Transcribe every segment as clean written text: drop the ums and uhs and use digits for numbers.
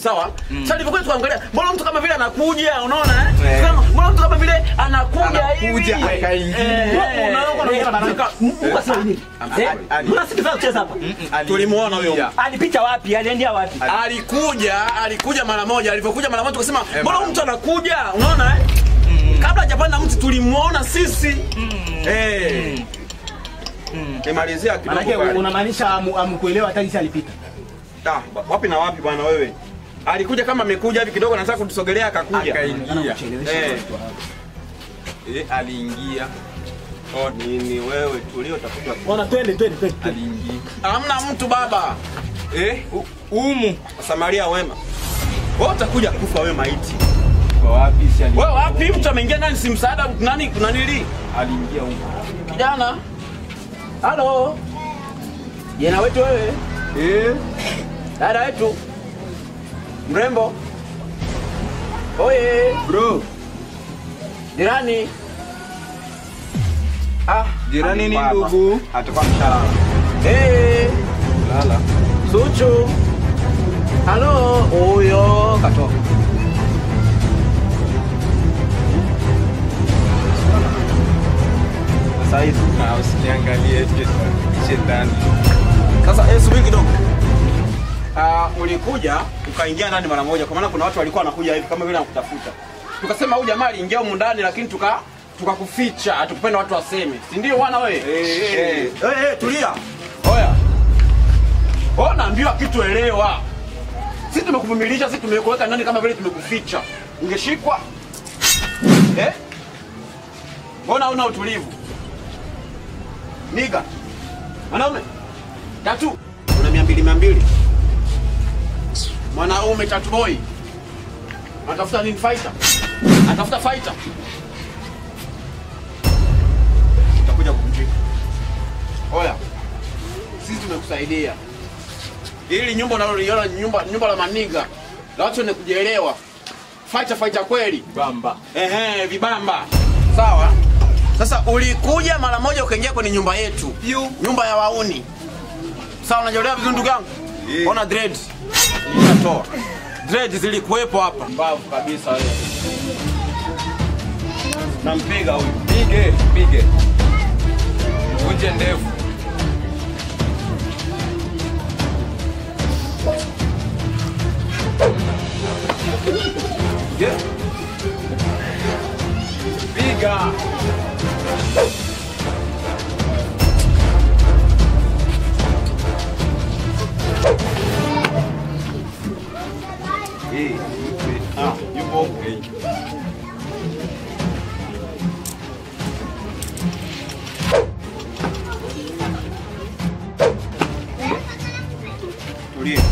Sawa? Sasa nilipokuja tukaangalia, mbona mtu kama vile anakuja, unaona eh? Mbona mtu kama vile anakuja hivi? Anakuja akaingia. Unaona Mungu asante. Mbona sisi tunacheza hapa? Tulimuona huyo. Alipita wapi? Aliendea wapi? Alikuja mara moja. Alipokuja mara moja tukasema, mbona mtu anakuja? Unaona eh? Kabla hajapanda mtu tulimuona sisi. Nimalizia kidogo. Maana unamaanisha amkuelewa hata jinsi alipita. Ah, wapi na wapi bwana wewe? Alikuja kama amekuja hivi kidogo anataka kutusogelea akakuja. Akaingia. Aliingia. Oh nini wewe tulio utakuja. Ona twende. Aliingia. Hamna mtu baba. Umu. Samaria wema. Wewe utakuja kufa wewe maiti. Kwa wapi si aliingia? Wewe wapi mtu ameingia nani si msaada nani kuna nili? Aliingia umu. Kijana. Halo. Jena wetu wewe. Dada wetu. Mrembo. Oye. Bro. Jirani. Ah, jirani ni ndugu. Atakuwa mshalala. Lala. Suchu. Halo, huyo katoka. Sasa hizi na usiniangalie shetani. Sasa subiri kidogo. Ulikuja ukaingia ndani mara moja kwa maana kuna watu walikuwa wanakuja hivi kama vile wanakutafuta. Tukasema huyu jamaa aliingia humu ndani lakini tukakuficha, hatukupenda watu waseme. Si ndio bwana wewe? Tulia. Oya. Ona ambiwa kitu elewa. Sisi tumekuvumilisha, sisi tumekuweka ndani kama vile tumekuficha. Ungeshikwa. Mbona una utulivu? Niga. Mwanaume. Tatu. Una 200 200. Mwanaume tatu boy. Anatafuta nini fighter? Anatafuta fighter. Utakuja kuvunjika. Oya. Sisi tumekusaidia. Ili nyumba unaloliona nyumba la maniga. La watu wenye kujielewa. Fighter kweli. Bamba. Vibamba. Sawa? Sasa ulikuja mara moja ukaingia kwenye nyumba yetu. Nyumba ya wauni. Sawa, unajolea vizuri ndugu yangu? Ona dreads. Nitatoa. Dreads zilikuwepo hapa. Mbavu kabisa wewe. Nampiga huyu. Pige. Vunje ndevu. Piga. Yupo okay. Tulia.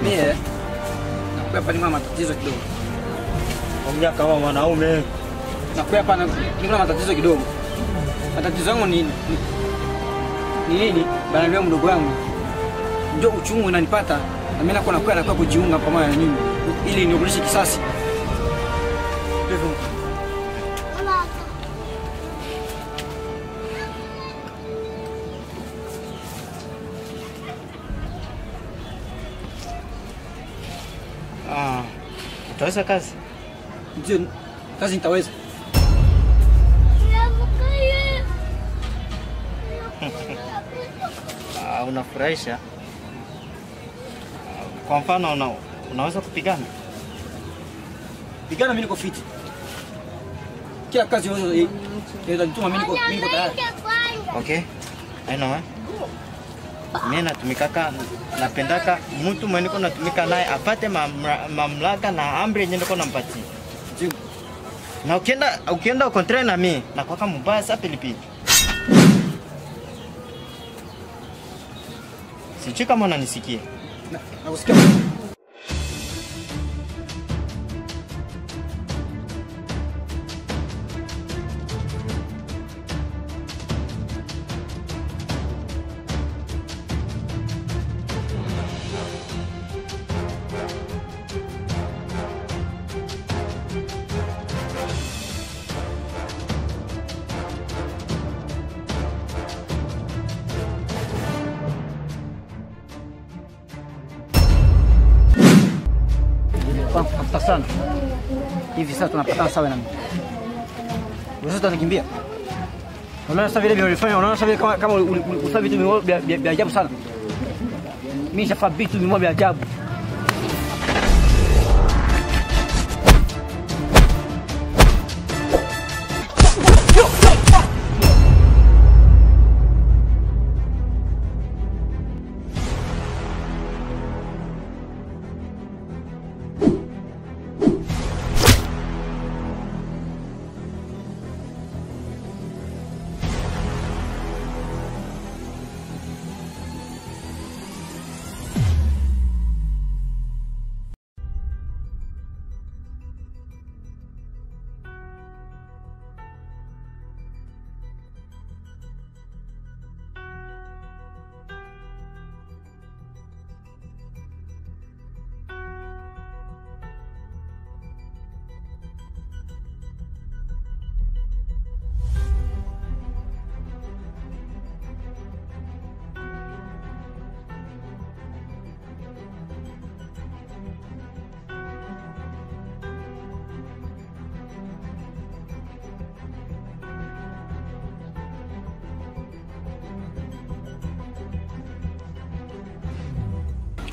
Mie nakuwa hapa nina matatizo kidogo. Ongea kama mwanaume. Nakuwa hapa nina matatizo kidogo. Matatizo yangu ni nini? Bana leo mdogo wangu. Ndio uchungu unanipata na mimi nakuwa kujiunga pamoja na nyinyi ili nirudishe kisasi. Hivyo. Utaweza kazi? Ndio, kazi nitaweza. Unafurahisha. Kwa mfano unaweza kupigana? Pigana mimi niko fiti. Kila kazi unaweza nituma mimi niko tayari. Okay. I know. Mimi natumikaka napendaka mtu mwenye niko natumika naye apate mamlaka na amri yenye niko nampatia. Na ukienda contraire na mimi nakuwa mbaya sana pilipili. Sijui kama unanisikia. Nakusikia. Sana. Hivi sasa tunapatana sawa na mimi. Wewe utakimbia. Unaona sasa vile ulifanya, unaona sasa vile kama ulifanya vitu vya ajabu sana. Mimi nishafanya vitu vya ajabu.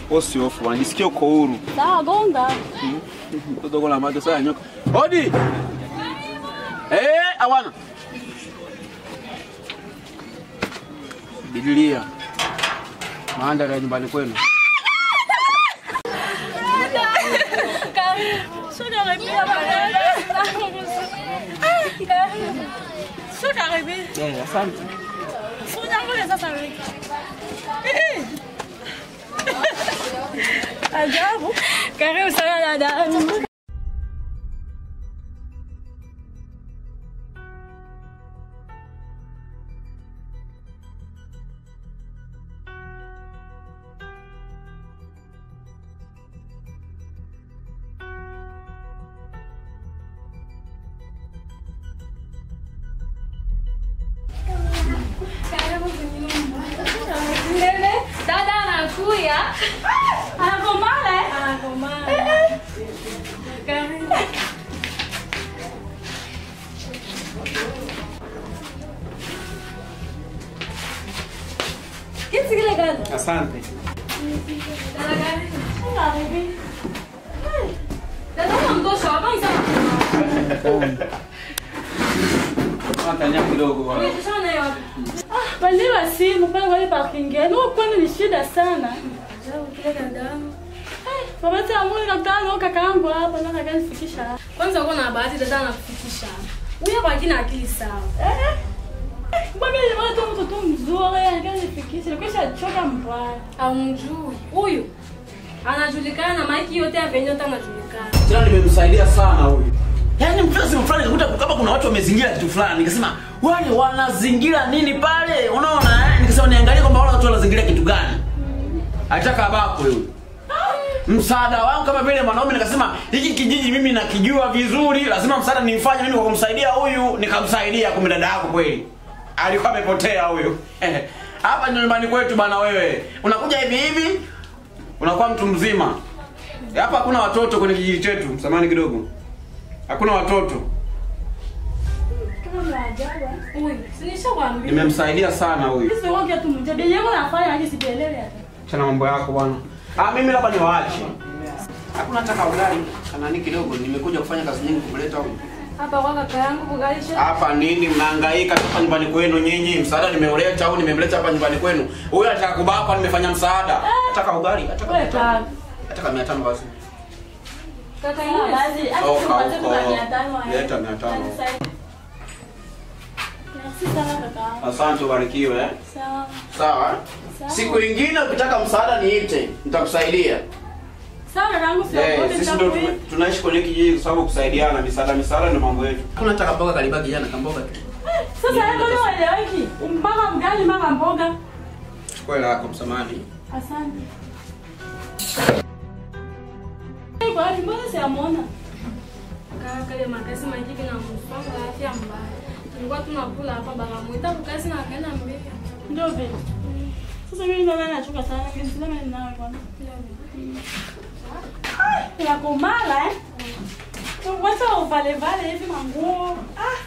Usihofu, wanisikie uko huru. Sawa gonga. Mtoto kwa macho sawa nyoka. Hodi. Awana. Biblia. Maandara ya nyumbani kwenu. Asante. Ajabu. Karibu sana dada. Dada anakuya. Anakomala eh? Anakomala. Karibu. Kiti kile dada. Asante. Dada karibu. Dada unamtosha hapa sana. Atanya kidogo bwana. Ah, pale simu pale kwa parking. No kwani ni shida sana. Kile dada. Baba tamu nikakutana na kakaangu hapa na akanifikisha. Kwanza uko na bahati dada anakufikisha. Huyo kwa kina akili sawa. Mbona ni mtu mtoto mzuri akanifikisha. Kisha choka mbaya. Amjui. Huyu. Anajulikana na Mike yote avenyo hata anajulikana. Tena nimemsaidia sana huyu. Yaani mfasi fulani nikakuta kama kuna watu wamezingira kitu fulani, nikasema wale wanazingira nini pale? Unaona eh? Nikasema niangalie kwamba wale watu wanazingira kitu gani. Alitaka abako yule. Msaada wangu kama vile mwanaume nikasema hiki kijiji mimi nakijua vizuri, lazima msaada nimfanye mimi kwa kumsaidia huyu, nikamsaidia kumbe dada yako kweli. Alikuwa amepotea huyu. Hapa ndio nyumbani kwetu bana wewe. Unakuja hivi hivi unakuwa mtu mzima. Hapa hakuna watoto kwenye kijiji chetu, msamani kidogo. Hakuna watoto. Kama maajabu. Huyu, sinishakwambia. Nimemsaidia sana huyu. Sisi wote tumjue. Yeye anafanya aje sielewi hata. Chana mambo yako bwana. Ah, mimi labda niwaache. Hakuna hata kaugali kana nini kidogo, nimekuja kufanya kazi nyingi kumleta huyu. Hapa kwa kaka yangu kugalisha. Hapa nini mnahangaika hapa nyumbani kwenu nyinyi? Msaada nimeuleta au nimemleta hapa nyumbani kwenu? Huyu anataka kubakwa, nimefanya msaada. Nataka ugali, nataka 500 basi. Kaka yangu basi, acha tupate 500. Leta 500. Merci sana kaka. Asante, ubarikiwe eh. Sawa. Sawa. Siku nyingine ukitaka msaada niite, nitakusaidia. Sawa kaka, sio sisi ndio tunaishi kwenye kijiji kwa sababu kusaidiana, misaada ndio mambo yetu. Kuna hata kamboga kalibaki jana, kamboga tu. Sasa hapo ndio waeleweki. Mpaka mgali mpaka mboga. Chukua hela yako msamani. Asante. Kwa nini mbona siamuona? Kaka kale makasi majiki na msongo afya mbaya. Tulikuwa tunakula hapa baba muita kukasi na akaenda mbele. Ndio vile. Sasa mimi naona nachoka sana, ningesimama nawe kwanza. Ndio. Unakomala eh? Wacha uvale vale hivi manguo. Ah.